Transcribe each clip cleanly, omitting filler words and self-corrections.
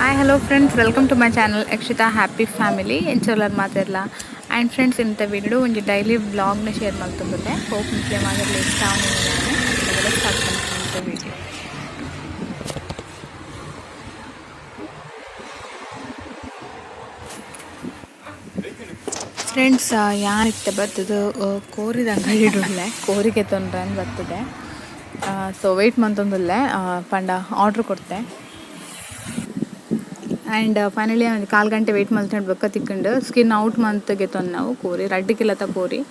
Hi hello friends, welcome to my channel Akshita happy family. ಎಂಚೋಲರ್ ಮಾತೆರ್ಲ and friends, ಇಂಥ video ಒಂಜಿ daily ವ್ಲಾಗ್ನ share ಮಲ್ತೊಂದುಲ್ಲೆ. Hope ನಿಕ್ಲೆ ಮಾತೆರ್ಲ ಇಷ್ಟ ಆವೊಂದು. ಸ್ಟಾರ್ಟ್ ಮಲ್ಪುನ ವಿಡಿಯೋ. ಫ್ರೆಂಡ್ಸ್, ಯಾನ್ ಇತ್ತೆ ಬತ್ತದು ಕೋರಿದ ಅಂಗಡಿ ಕೋರಿಗೆ ತೊಂದ್ರೆ ಬರ್ತದೆ. ಸೊ ವೆಯ್ಟ್ ಮಂತೊಂದುಲ್ಲೆ ಪಂಡ ಆರ್ಡ್ರ್ ಕೊರ್ತೆ. ಆ್ಯಂಡ್ ಫೈನಲಿ ಒಂಜಿ ಕಾಲು ಗಂಟೆ ವೆಯ್ಟ್ ಮಲ್ತ್ಂಡ ಬೊಕ್ಕ ತಿಕ್ಕುಂಡು. ಸ್ಕಿನ್ ಔಟ್ ಮಂತ್ ಗೆತೊಂದು ಕೋರಿ, ರಡ್ಡ್ ಕಿಲತ ಕೋರಿ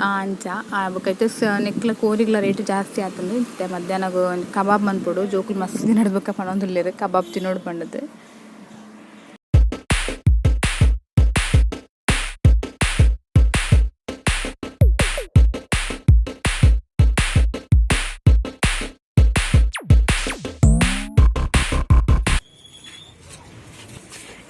ಅಂಚ. ಬೊಕ್ಕ ಇತ್ತೆ ನೆಕ್ಲ ಕೋರಿಗ್ಲ ರೇಟ್ ಜಾಸ್ತಿ ಆತುಂಡು. ಇತ್ತೆ ಮಧ್ಯಾಹ್ನಗ್ ಒಂಜಿ ಕಬಾಬ್ ಮನ್ಪೊಡು. ಜೋಕುಲು ಮಸ್ತ್ ದಿನಡ್ ಬೊಕ್ಕ ಪನೊಂದುಲ್ಲೆರ್ ಕಬಾಬ್ ತಿನ್ನೋಡು ಪಂಡುದು.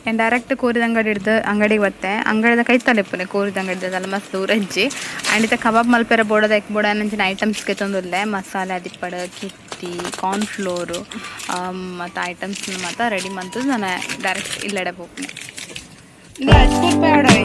ಯಾನ್ ಡೈರೆಕ್ಟ್ ಕೋರಿದ ಅಂಗಡಿ ಹಿಡ್ದು ಅಂಗಡಿಗೆ ಬತ್ತೆ. ಅಂಗಡಿದ ಕೈತಲ್ ಇಪ್ಪುನೆ ಕೋರಿದ ಅಂಗಡಿದ, ಮಸ್ತ್ ದೂರ ಇಜ್ಜಿ. ಆ್ಯಂಡ್ ಇತ್ತೆ ಕಬಾಬ್ ಮಲ್ಪೆರೆ ಬೋಡಾದ ಐಕ್ ಬೋಡಾಯಿನಂಚಿನ ಐಟಮ್ಸ್ ಗೆತೊಂದುಲ್ಲೆ. ಮಸಾಲೆ ಆದಿಪ್ಪಡ್, ಕಿತ್ತಿ, ಕಾರ್ನ್ ಫ್ಲೋರು ಮತ್ತು ಐಟಮ್ಸ್ ಮಾತ ರೆಡಿ ಮಂತುದು ನನ ಡೈರೆಕ್ಟ್ ಇಲ್ಲಡೆ ಪೋಪುನೆ. ರೂಪಾಯಿ.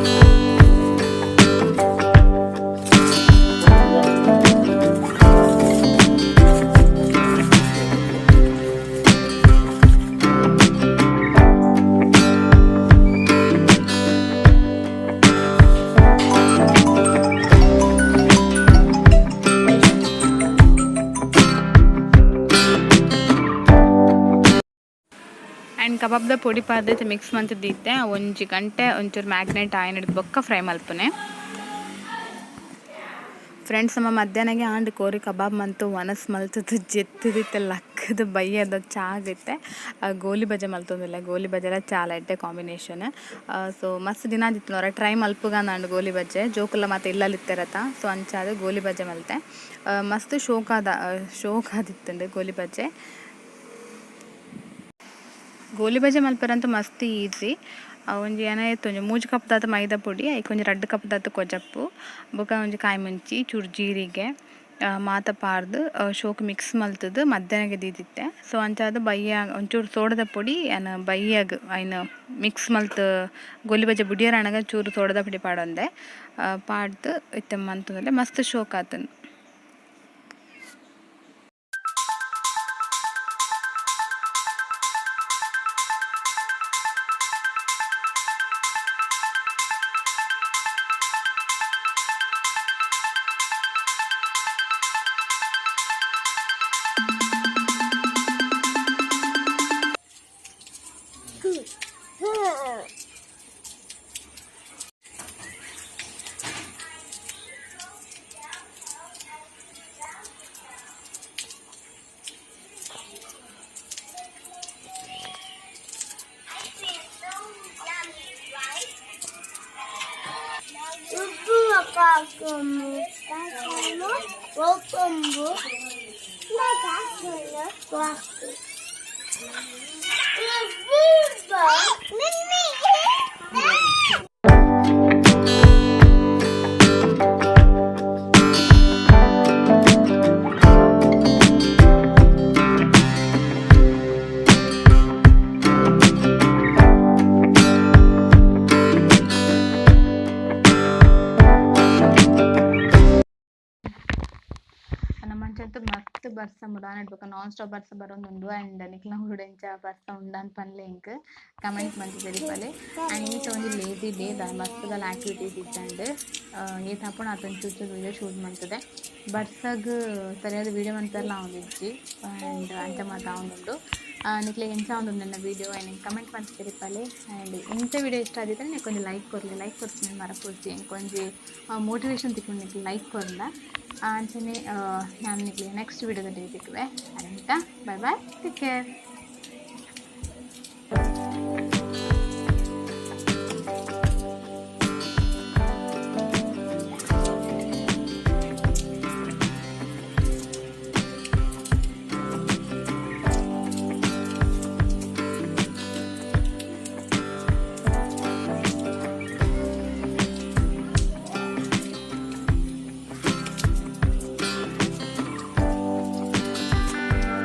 ಆ್ಯಂಡ್ ಕಬಾಬ್ದ ಪೊಡಿ ಪಾಡ್ದ್ ಮಿಕ್ಸ್ ಮಂತ್ ದೀತೆ. ಒಂಜಿ ಗಂಟೆ ಒಂಚೂರು ಮ್ಯಾಗ್ನೇಟ್ ಆಯಿನ ಬೊಕ್ಕ ಫ್ರೈ ಮಲ್ಪುನೆ. ಫ್ರೆಂಡ್ಸ್, ನಮ್ಮ ಮಧ್ಯಾಹ್ನಗೆ ಆಂಡ್. ಕೋರಿ ಕಬಾಬ್ ಮಂತು ವನಸ್ ಮಲ್ತುದು ಜೆತ್ತುದಿತ್ತೆ. ಲಕ್ಕದ ಬಯ್ಯದ ಚಾಗಿತ್ತೆ ಗೋಲಿ ಬಜೆ ಮಲ್ತೊಂದುಲ್ಲೆ. ಗೋಲಿ ಬಜೆಲ ಚಾಲ ಎಡ್ಡೆ ಕಾಂಬಿನೇಷನ್. ಸೊ ಮಸ್ತ್ ದಿನ ಆದಿತ್ತು ಒರ ಟ್ರೈ ಮಲ್ಪುಗಂದಾಂಡ್ ಗೋಲಿ ಬಜೆ. ಜೋಕುಲ ಮಾತ ಇಲ್ಲಲ್ ಇತ್ತೆರತ, ಸೊ ಅಂಚಾದ್ ಗೋಲಿ ಬಜೆ ಮಲ್ತೆ. ಮಸ್ತ್ ಶೋಕಾದ ಶೋಕಾದಿತ್ತುಂಡು ಗೋಲಿ ಬಜೆ. ಗೋಲಿ ಬಜೆ ಮಲ್ಪೆರಂತೂ ಮಸ್ತ್ ಈಸಿ. ಒಂಜಿ ಏನಾಯ್ತು, ಒಂಜಿ ಮೂಜಿ ಕಪ್ ದಾತ್ ಮೈದಾ ಪೊಡಿ, ಐಕ್ ಒಂಜಿ ರಡ್ಡ್ ಕಪ್ ದಾತ್ ಕೊಜಪ್ಪು, ಬೊಕ ಒಂಜಿ ಕಾಯಿ ಮುಂಚಿ, ಚೂರು ಜೀರಿಗೆ ಮಾತ ಪಾಡ್ದ್ ಶೋಕು ಮಿಕ್ಸ್ ಮಲ್ತುದು ಮಧ್ಯಾಹ್ನಗೆ ದೀದಿತ್ತೆ. ಸೊ ಅಂಚಾದ್ ಬಯ್ಯ ಒಂಚೂರು ಸೋಡದ ಪೊಡಿ ಯಾನ್ ಬಯ್ಯಗ್ ಐನ್ ಮಿಕ್ಸ್ ಮಲ್ತ್ ಗೋಲಿ ಬಜೆ ಬುಡಿಯರ ಆನಗ ಚೂರು ಸೋಡದ ಪೊಡಿ ಪಾಡೊಂದೆ. ಪಾಡ್ದ್ ಇತ್ತೆ ಮಂತೊಂದುಲ್ಲೆ. ಮಸ್ತ್ ಶೋಕ್ ಆತುಂಡು. ಉಪ್ಪು ಕಾಕಮು ಒಪ್ಪಂಬು ನಮ್ಮಂಚಂತು ಮಸ್ತ್ ಬರ್ಸ ಮುರಾನಿಡ್ ಬೊಕ ನಾನ್ ಸ್ಟಾಪ್ ಬರ್ಸ ಬರೊಂದುಂಡು. ಆ್ಯಂಡ್ ನಿಕ್ಲ್ನ ಊರುಡು ಎಂಚ ಬರ್ಸ ಉಂಡಾಂದ್ ಪನ್ಲೆ ಎಂಕ್ ಕಮೆಂಟ್ ಮಂತ್ ತೆರಿಪಾಲೆ. ಆ್ಯಂಡ್ ಈತ ಒಂಜಿ ಲೇಜಿ ಡೇ, ಮಸ್ತ್ ದಾಲ ಆಕ್ಟಿವಿಟೀಸ್ ಇಜ್ಜಂಡ್. ಏತ್ ಆಪುಂಡು ಆತ್ ಒಂಚೂರು ಚೂರು ವೀಡಿಯೋ ಶೂಟ್ ಮಂತುದೆ. ಬರ್ಸಗ್ ಸರಿಯಾದ ವೀಡಿಯೋ ಮನ್ಪೆರ್ಲ ಆವೊಂದಿಜ್ಜಿ. ಆ್ಯಂಡ್ ಅಂಚ ಮಾತ ಆವೊಂದುಂಡು. ನಿಕ್ಲೆಗ್ ಎಂಚ ಆವೊಂದುಂಡು ಎನ್ನ ವೀಡಿಯೋ ಐನ್ ಕಮೆಂಟ್ ಮಂತ್ ತೆರಿಪಾಲೆ. ಆ್ಯಂಡ್ ಇಂಚ ವೀಡಿಯೋ ಇಷ್ಟ ಆದಿತ್ತುಂಡ ಎಂಕ್ ಒಂಜಿ ಲೈಕ್ ಕೊರ್ಲೆ. ಲೈಕ್ ಕೊರ್ಪಿನ ಮರಪೊಡ್ಚಿ. ಎಂಕ್ ಒಂಜಿ ಮೋಟಿವೇಶನ್ ತಿಕ್ಕುಂಡು ನಿಕ್ಲ್ ಲೈಕ್ ಕೊರ್ಂಡ. ಅಂಚನೆ ಯಾನ್ ನಿಕ್ಲೆಗ್ ನೆಕ್ಸ್ಟ್ ವೀಡಿಯೋದ ತಿಕ್ಕುವೆ. ಅರೆಂಟ, ಬಾಯ್ ಬಾಯ್, ಟೇಕ್ ಕೇರ್.